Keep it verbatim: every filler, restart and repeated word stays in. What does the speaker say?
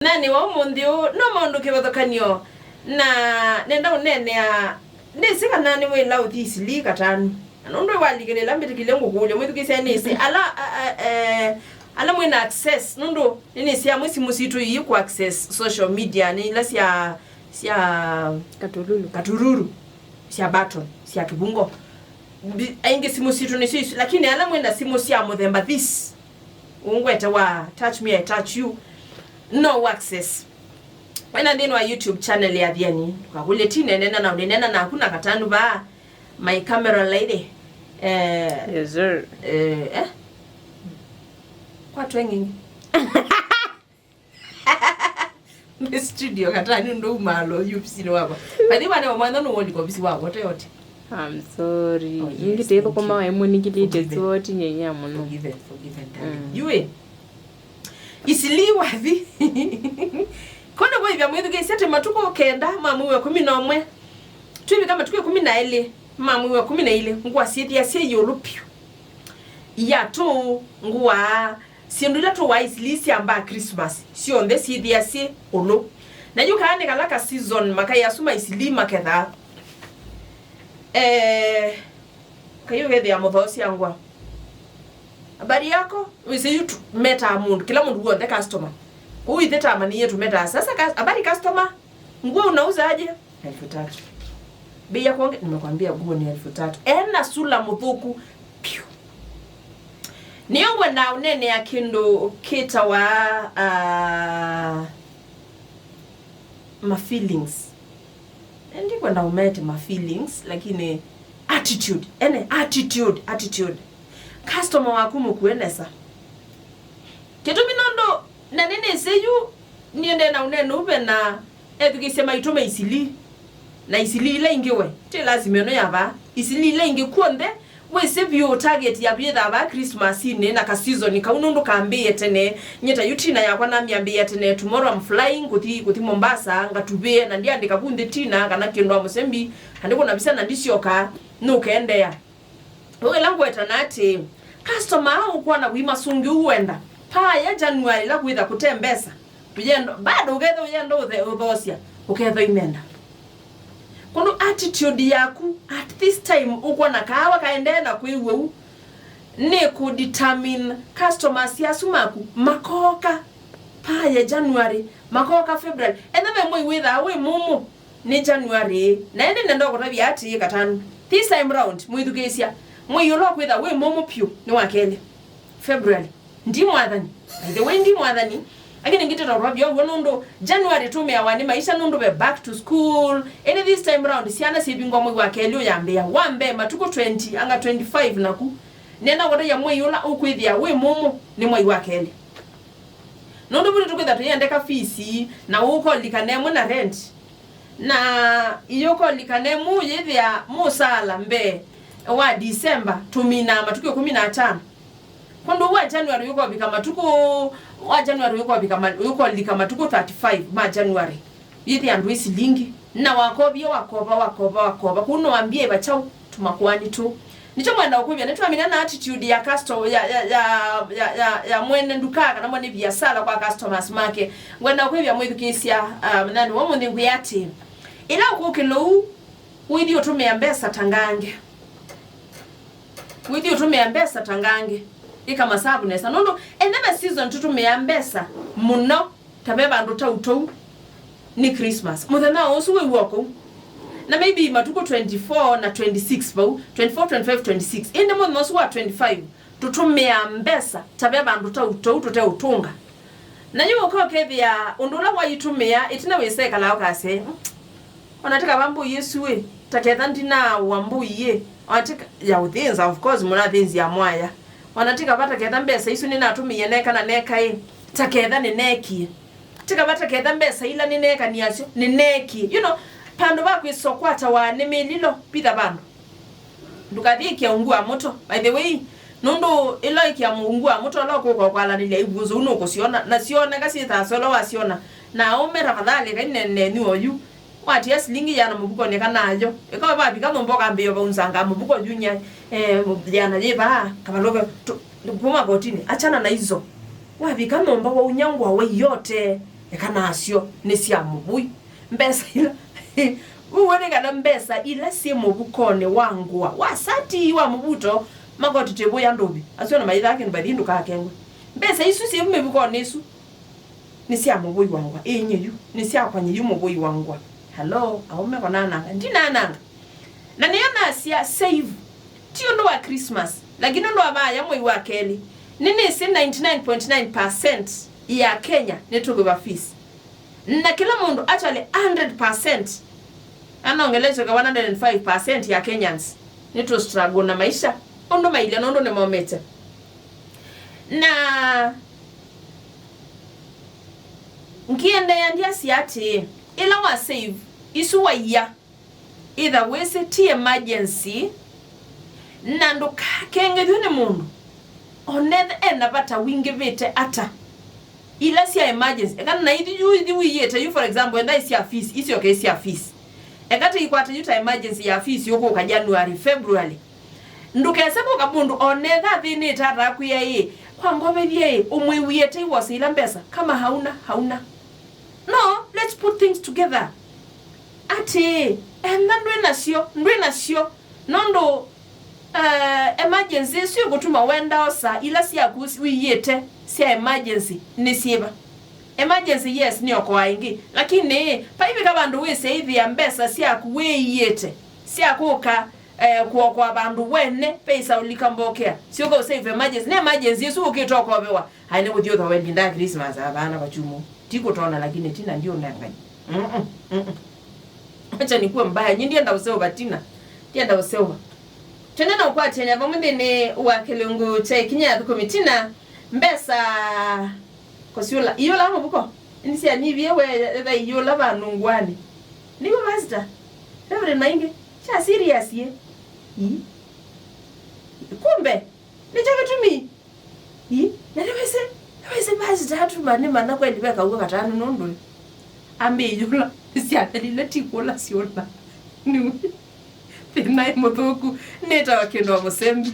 Mũthenyanĩ wa ũmũnthĩ ũũ, no maũndũ kĩvathũkany'o, na nenda ũneenea, nĩsĩ kana nĩ wĩla ũthi Eastleigh katanu. Na nũndũ walikĩlĩla mbĩtĩkĩlye ngũkũlye, mwĩthukĩĩsya nĩsĩ, ala, a, a, eh, ala mwĩna access, nũndũ nĩnĩsĩ amwe simũ sitũ ii kũ access social media, nĩ ila sya, sya Katululu. Katululu, sya Burton, sya Kĩvungo. Bi-, aingĩ simũ sitũ nĩsyo isu, lakini ala mwĩna simũ sya mũthemba this, ũngwete wa touch me, I touch you, no access. Wena nthĩnĩ wa YouTube channel ya Athiani, ndũkakũlye ti nenena na ũnĩnena naku na katanu vaa, my camera lady. Eh, Yes, sir. Eh, eh? Kwa tweng'ingi. Nĩ studio katani ũndũ umalo yu ofisinĩ wakwa. Bathi wane wa mwana nũwolika ofisi wakwa, te yote. I'm sorry. Oh, yes, Ingi thank tithũkũma you. Waimũnikilĩte Forgiven. Suoti nyenya mũno. Forgiven, forgiven, darling. Mm. Yue. Eastleigh wathi. Kona kwa ivya mwĩthukĩĩsya atĩ matukũ kenda ma mwei wa kũmi na ũmwe, twĩvika matukũ ĩkũmi na elĩ ma mwei wa kũmi na ilĩ, ngũa syĩthĩasya ĩũlũ vyũ. Iatũ, ngũa, syĩndũ ila tũwaa Eastleigh syambaa Christmas, syonthe syĩthĩa syĩ ũlũ. Na yu kaa nĩ kala ka season makai asu ma Eastleigh makethaa. Eh, kai ũkethĩa mũthoosya ngũa. Habari yako? Wĩsĩ yu tu-, metaa mũndũ, kĩla mũndũ w'onthe customer. Kũu ithe tamanyie tũmetaa, "Sasa kas-, habari customer? Nguo unauza aje?" "Elfu tatu." "Bei ya kuonge-, nimekwambia nguo ni elfu tatu." Ena sula mũthũku. Piu. Nĩyo ngwenda ũneenea kĩndũ kĩtawa, ah, ma feelings. Ndikwenda ũmete ma feelings, lakini attitude, ene attitude, attitude. Customer waku mũkue nesa. Kĩtumi nũndũ, na nĩnĩsĩ yu, niendee na ũnene ũve na ethukĩĩsya maitũ me Eastleigh. Na Eastleigh ila ingĩ we, ti lazima ĩno ya vaa. Eastleigh ila ingĩ kw'onthe, wĩsĩ vyũ target yaku yĩthaa vaa Christmas-inĩ na ka season kau nũndũ kambĩĩe tene. Nyie ta yu Tina yakwa namyambĩĩa tene, tomorrow I'm flying kũthi, kũthi Mombasa, ngatuvĩe, na ndiandĩka vu nthĩ Tina kana kĩndũ wa mũsembi, na ndikũna visa na ndisyoka, nũkeendeea. Ũu ĩla ngwetana atĩ, customer aa ũkwona wĩ masũngĩu wenda, paa ya January ĩla kwĩtha kũte mbesa, ũyenda, bado ũketha ũyenda ũthe-, ũthoosya, ũketha imenda. Kũndũ attitude yaku at this time ũkwona kaawa kaendee na kwĩw'a ũu, nĩ kũ determine customers asu maku makooka paa ya January, makooka February. Ethĩwa ve mwei wĩthaa wĩ mũmũ, nĩ January. Na ĩndĩ nenda ũkũtavya atĩĩ katanu. This time round, mwĩthukĩĩsya, mwei ũla ũkwĩtha wĩ mũmũ pyũ nĩ wa kelĩ, February. Ndi mwathani. By the way, ndi mwathani. Lakini ngiteta ũtavya ũw'o nũndũ January tũmĩawa nĩ maisha nũndũ ve back to school. Ĩndĩ this time round, syana syĩvingwa mwei wa kelĩ ũyambĩĩa. Wa mbee, matukũ twenty, anga twenty-five naku. Nenda ũkũtavya mwei ũla ũkwĩthĩa wĩ mũmũ nĩ mwei wa kelĩ. Nũndũ vu nĩtũkwĩtha tũyendeka fees, na ũũkolika nemwe na rent. Na iyũkolika nemwe ũyĩthĩa mũsaala mbee wa December, tũminaa matukũ ĩkũmi na atano. Kwondũ wa January ũkovika matukũ, wa January ũkovika ma-, ũkolika matukũ thirty-five ma January. Yĩthĩa ndwĩ silingi. Na wakovie, wakova, wakova, wakova. Kũu nĩwambie ĩva kyaũ, tũmakũani tũũ. Nĩkyo ngwenda ũkũlya, nĩtwamina na attitude ya custo-, ya, ya, ya, ya, ya, ya mwene nduka kana mwene biasala kwa customers make. Ngwenda ũkũlya mwĩthukĩĩsya, ah, mũthenyanĩ wa ũmũnthĩ ngwĩa atĩ, ĩla ũkũkĩla ũu, wĩthi ũtũmĩa mbesa ta ngange. Wĩthi ũtũmĩa mbesa ta ngange. Ĩka masavu nesa. Nũndũ, ethĩwa season tũtũmĩaa mbesa mũno, ta ve vandũ tau tũu nĩ Christmas. Mũthenya o ũsu wĩ w'o kũu. Na maybe matukũ twenty-four na twenty-six vau, twenty-four, twenty-five, twenty-six. Ĩndĩ mũthenya ũsu wa twenty-five, tũtũmĩaa mbesa ta ve vandũ tau tũu tũteũtũnga. Na yu ũka ũkethĩa ũndũ ũla waitũmĩa, ĩtina wĩsekalaa ũkasya, "Mm, ona ti kava mbũi ĩsu ĩ, ta ketha ndinaawa mbũi ĩ, ona ti ka-," ya ũthĩnza, of course, mũnathĩnzĩa mwaya. "Ona ti kava ta ketha mbesa isu nĩnatũmĩie neka na neka ĩ, ta ketha nĩneekie." Ti kava ta ketha mbesa ila nĩneekanie nasyo, nĩneekie. You know, vandũ va kwĩsa ũkwatawa nĩ mĩlilo, pitha vandũ. Ndũkathi ĩkĩa ungu wa mũto. By the way, nũndũ ĩla ĩkĩa ungu wa mũto, ũla ũkũka ũkwalanĩlya ivunzũ, nũkũsyona. Na syoneka syĩthaa syola wasyona. Na aũme, tafadhali, kai nenyu oyu. Watia silingi yĩana mũvukonĩ kana ayo. Ĩka vavika nyũmba ũkambĩĩa vaunzanga mũvuko yu nya, eh, yĩana yĩ vaa, kavalũke, tu-, kuma kotini. Achana na hizo. Wavika nyũmba waunya ngũa waiyote. Eka nasyo nĩ sya mũvũi. Mbesa ila ũwone kana mbesa ila syĩ mũvukonĩ wa ngũa wa sati wa mũvuto, makoti tĩvũya ndũvi, asu ona maithaa kĩndũ vathi ndũkakengwe. Mbesa isu syĩ mĩvukonĩ ĩsu nĩ sya mũvũi wa ngũa. Ĩĩ, nyie yu nĩ syakwa nyie yu mũvũi wa ngũa. Hello, aũme konananga, ndinananga. Na nĩyo nasya save, ti ũndũ wa Christmas, lakini ũndũ wa vaya mwei wa kelĩ. Nĩnĩsĩ ninety-nine point nine percent ya Kenya nĩtũkĩva fees. Na kĩla mũndũ, actually, hundred percent, anongelesyoka one hundred and five percent ya Kenyans nĩtũ struggle na maisha ũndũ mailye nũndũ nĩmomete. Na ngĩendeea ndyasya atĩĩ, ĩla wa save isu waia, ĩtha wĩsĩ ti emergency, na ndũkakengethw'e nĩ mũndũ onethe ena vata wingĩvĩte ata. Ila sya emergency, eka na ithi yu ithi wĩyĩte yu, for example, enda isya fees, isyoke isya fees. Eka tĩikwate yu ta emergency ya fees yũkũka January, February. Ndũkese kũka mũndũ onetha athĩnĩte atakwĩa ĩ, kwa ngovethie ĩ, ũmwĩwie tei wose ila mbesa, kama hauna, hauna. No, let's put things together. Atĩĩ, enda ndwĩ nasyo, ndwĩ nasyo, nũndũ, eh, emergency ĩsu ĩkũtuma wenda osa ila syaku wĩyĩte sya emergency nĩ syĩva? Emergency, yes, nĩokoa ĩngĩ, lakini vaivika vandũ wĩsyaĩthĩa mbesa syaku wĩyĩte sya kũka, eh, kũokoa vandũ wene, pesa ulika mbokea, syoka ũsave emergency. Nĩ emergency ĩsu ũkĩte ũkovewa. Aĩ nĩ kũthi ũthowe ndinda Christmas avana vachumu. Ti kũtona, lakini tina ndiũnengai. Mm-mm, mm-mm. Acha nikuwe mbaya, nyi ndienda ũseũva tina. Ndienda ũseũva. Twende na ũkwatĩany'a vamwe nthĩnĩ wa kĩlungu kya ĩkinya ya thũkũmi tina. Mbesa kũsyũla. Iyũla mũvuko. Ĩndĩ syanivie we etha iyũla vandũ nguanĩ. Nĩw'o pastor? Reverend Maingi? Kya serious ye? Ii. Kumbe, nĩkyo kĩtumi. Ii, na nĩwĩsĩ, nĩwĩsĩ pastor atuma nĩ mana kweli ve kaw'o katano nũndũ ambĩĩyũla nĩsyathelile ti kũla syũla. Nĩw'o thĩna ĩ mũthũku, nĩtawa kĩndũ wa mũsembi.